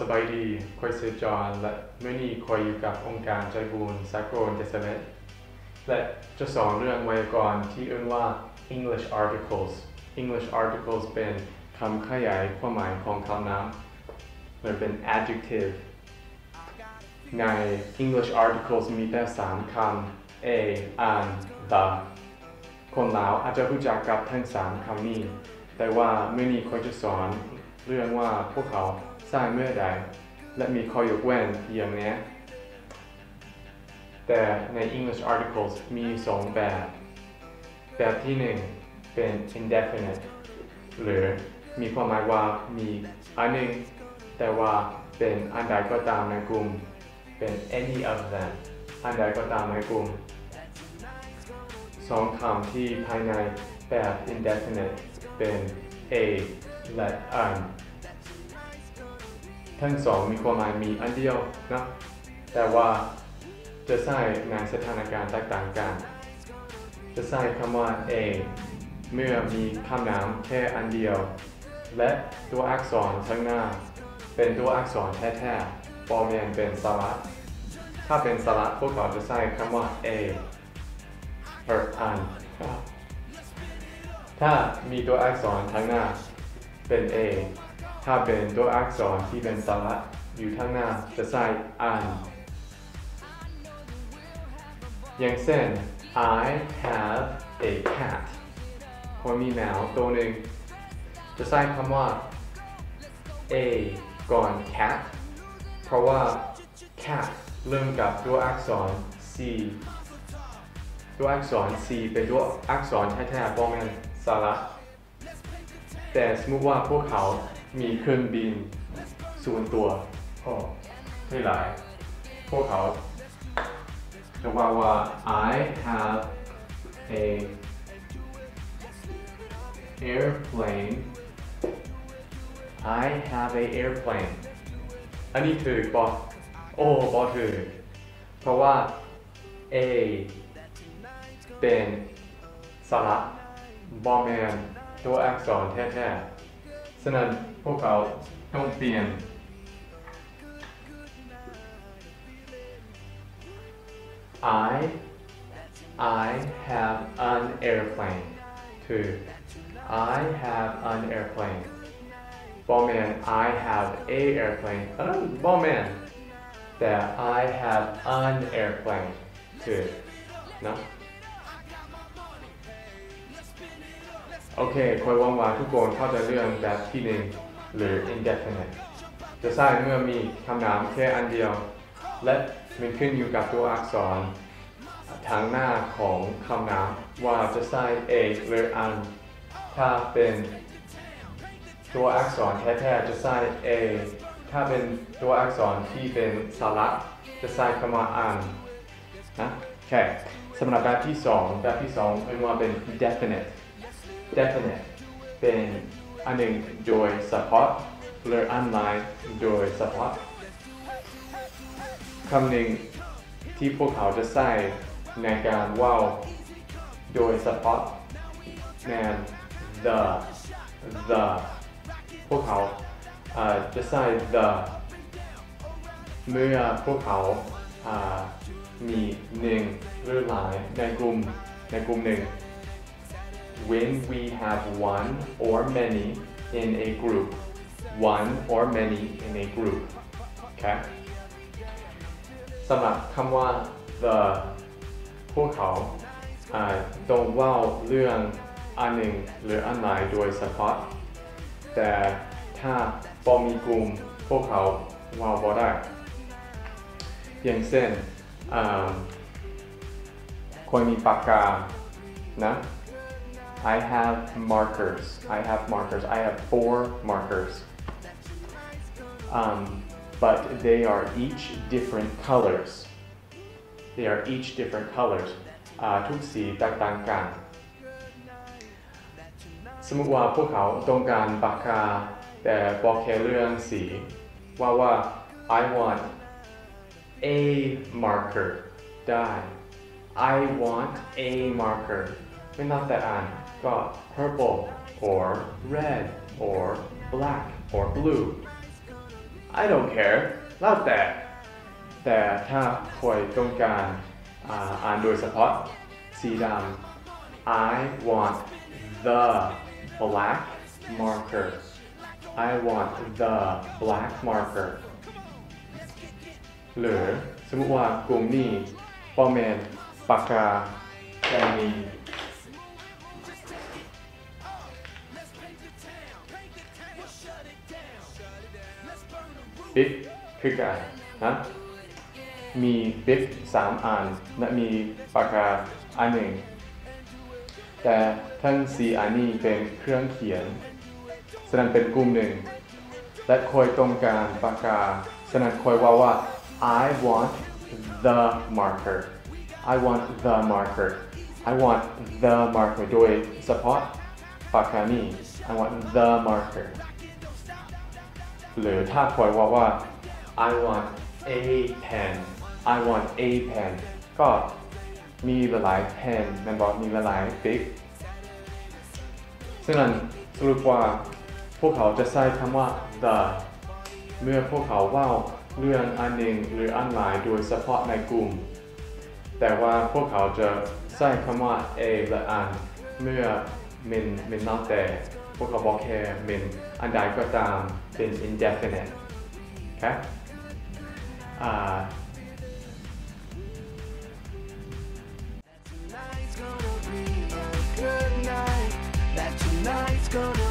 ສະບາຍດີ, ຂ້ອຍຊື່ຈອນ ແລະ ມື້ນີ້ຂ້ອຍຢູ່ກັບອົງການໃຈບຸນສາກົນເຈສເລັດ ແລະ ຈະສອນເລື່ອງໄວຍາກອນທີ່ເອີ້ນວ່າ English articles. English articles ເປັນຄຳຂະຫຍາຍຄວາມໝາຍຂອງຄຳນາມ ຫຼື ເປັນ adjective. ໃນ English articles ມີແຕ່ສາມຄຳ a, an, the. ຄົນລາວອາດຈະຮູ້ຈັກກັບທັງສາມຄຳນີ້, ແຕ່ວ່າມື້ນີ້ຂ້ອຍຈະສອນເລື່ອງວ່າພວກເຂົາໃຊ້ເມື່ອໃດ ແລະ ມີຂໍ້ຍົກເວັ້ນອີ່ຫຍັງແດ່. ແຕ່ໃນ English articles ມີສອງແບບ. ແບບທີໜຶ່ງເປັນ indefinite ຫຼື ມີຄວາມໝາຍວ່າມີອັນໜຶ່ງ, ແຕ່ວ່າເປັນອັນໃດກໍຕາມໃນກຸ່ມ, ເປັນ any of them, ອັນໃດກໍຕາມໃນກຸ່ມ. ສອງຄຳທີ່ພາຍໃນແບບ indefinite ເປັນ a ແລະ an. ທັງສອງມີຄວາມໝາຍມີອັນດຽວນະ, ແຕ່ວ່າຈະໃຊ້ໃນສະຖານະການແຕກຕ່າງກັນ. ຈະໃຊ້ຄຳວ່າ a ເມື່ອມີຄຳນາມແຄ່ອັນດຽວ ແລະ ຕົວອັກສອນທາງໜ້າເປັນຕົວອັກສອນແທ້ໆ, ບໍ່ແມ່ນເປັນສະຫຼະ. ຖ້າເປັນສະຫຼະ, ພວກເຂົາຈະໃຊ້ຄຳວ່າ a ຫຼື an. ຖ້າມີຕົວອັກສອນທາງໜ້າເປັນ a, ຖ້າເປັນຕົວອັກສອນທີ່ເປັນສະຫຼະຢູ່ທາງໜ້າ ຈະໃຊ້ an. ຢ່າງເຊັ່ນ I have a cat. ຂ້ອຍມີແມວໂຕໜຶ່ງ. ຈະໃຊ້ຄຳວ່າ a ກ່ອນ cat ເພາະວ່າ cat ເລີ່ມກັບຕົວອັກສອນ c. ຕົວອັກສອນ c ເປັນຕົວອັກສອນແທ້ໆ, ບໍ່ແມ່ນສະຫຼະ. ແຕ່ສົມມຸດວ່າພວກເຂົາມີເຄື່ອງບິນສ່ວນຕົວ. ໂອ້ ຫຼາຍ. ພວກເຂົາຈະເວົ້າວ່າ I have a airplane. I have a airplane. ອັນນີ້ຖືກບໍ່? ໂອ້ ບໍ່ຖືກ. ເພາະວ່າ a ເປັນສະຫຼະ, ບໍ່ແມ່ນຕົວອັກສອນແທ້ໆ. ສະນັ້ນ, ພວກເຂົາຕ້ອງປ່ຽນ. I, I have an airplane. ຖືກ. I have an airplane. ບໍ່ແມ່ນ I have a airplane. ອັນນັ້ນບໍ່ແມ່ນ. ແຕ່ I have an airplane ຖືກນະ. ໂອເຄ, ຂ້ອຍຫວັງວ່າທຸກຄົນເຂົ້າໃຈເລື່ອງແບບທີໜຶ່ງ ຫຼື indefinite. ຈະໃຊ້ເມື່ອມີຄຳນາມແຄ່ອັນດຽວ ແລະ ມັນຂຶ້ນຢູ່ກັບຕົວອັກສອນທາງໜ້າຂອງຄຳນາມວ່າຈະໃຊ້ a ຫຼື an. ຖ້າເປັນຕົວອັກສອນແທ້ໆ ຈະໃຊ້ a. ຖ້າເປັນຕົວອັກສອນທີ່ເປັນສະຫຼະ ຈະໃຊ້ຄຳວ່າ an ນະ. ໂອເຄ, ສຳລັບແບບທີສອງ, ແບບທີສອງເອີ້ນວ່າເປັນ definite. Definite ເປັນອັນໜຶ່ງໂດຍສະເພາະ ຫຼື ອັນຫຼາຍໂດຍສະເພາະ. ຄຳໜຶ່ງທີ່ພວກເຮົາຈະໃຊ້ໃນການເວົ້າໂດຍສະເພາະແມ່ນ the, the. ພວກເຮົາ ເອີ ຈະໃຊ້ the ເມື່ອພວກເຮົາ ເອີ ມີໜຶ່ງ ຫຼື ຫຼາຍໃນກຸ່ມ, ໃນກຸ່ມໜຶ່ງ. When we have one or many in a group. One or many in a group. ໂອເຄ. ສຳລັບຄຳວ່າ the ພວກເຂົາ ອາ ຕ້ອງເວົ້າເລື່ອງອັນໜຶ່ງ ຫຼື ອັນຫຼາຍໂດຍສະເພາະ, ແຕ່ຖ້າບໍ່ມີກຸ່ມ ພວກເຂົາເວົ້າບໍ່ໄດ້. ຢ່າງເຊັ່ນ ອາ ຂ້ອຍມີປາກການະ. I have markers. I have markers. I have four markers. Um, but they are each different colors. They are each different colors. ອາ ທຸກສີແຕກຕ່າງກັນ. ສົມມຸດວ່າພວກເຂົາຕ້ອງການປາກກາ ແຕ່ບໍ່ແຄເລື່ອງສີ, ເວົ້າວ່າ I want a marker ໄດ້. I want a marker. ແມ່ນແຕ່ອັນ ກໍ purple or red or black or blue. I don't care ແລ້ວແຕ່ ແຕ່ຖ້າຂ້ອຍຕ້ອງການ ອ່າ ອ່ານໂດຍສະເພາະ ສີດຳ I want the black marker. I want the black marker. ຫຼື ສົມມຸດວ່າກຸ່ມນີ້ບໍ່ແມ່ນປາກກາແບບນີ້ ປິດຄືກັນນະ ມີປິດສາມອັນ ແລະ ມີປາກກາອັນໜຶ່ງ ແຕ່ທັງສີ່ອັນນີ້ເປັນເຄື່ອງຂຽນ, ສະນັ້ນເປັນກຸ່ມໜຶ່ງ ແລະ ຂ້ອຍຕ້ອງການປາກກາ, ສະນັ້ນຂ້ອຍເວົ້າວ່າ I want the marker. I want the marker. I want the marker ໂດຍສະເພາະປາກການີ້. I want the marker. ຫຼືຖ້າຂ້ອຍເວົ້າວ່າ I want a pen. I want a pen ກໍມີຫຼາຍໆ pen ແມ່ນບໍ່? ມີຫຼາຍໆປິກ. ສະນັ້ນສະຫຼຸບວ່າ ພວກເຂົາຈະໃຊ້ຄຳວ່າ the ເມື່ອພວກເຂົາເວົ້າເລື່ອງອັນໜຶ່ງ ຫຼື ອັນຫຼາຍ ໂດຍສະເພາະໃນກຸ່ມ. ແຕ່ວ່າພວກເຂົາຈະໃຊ້ຄຳວ່າ a ແລະ an ເມື່ອແມ່ນ ແມ່ນແລ້ວແຕ່ ພວກເຂົາບໍ່ແຄແມ່ນອັນໃດກໍຕາມ ເປັນ indefinite. ໂອເຄ ອ່າ Tonight's gonna be a good night. That tonight's gonna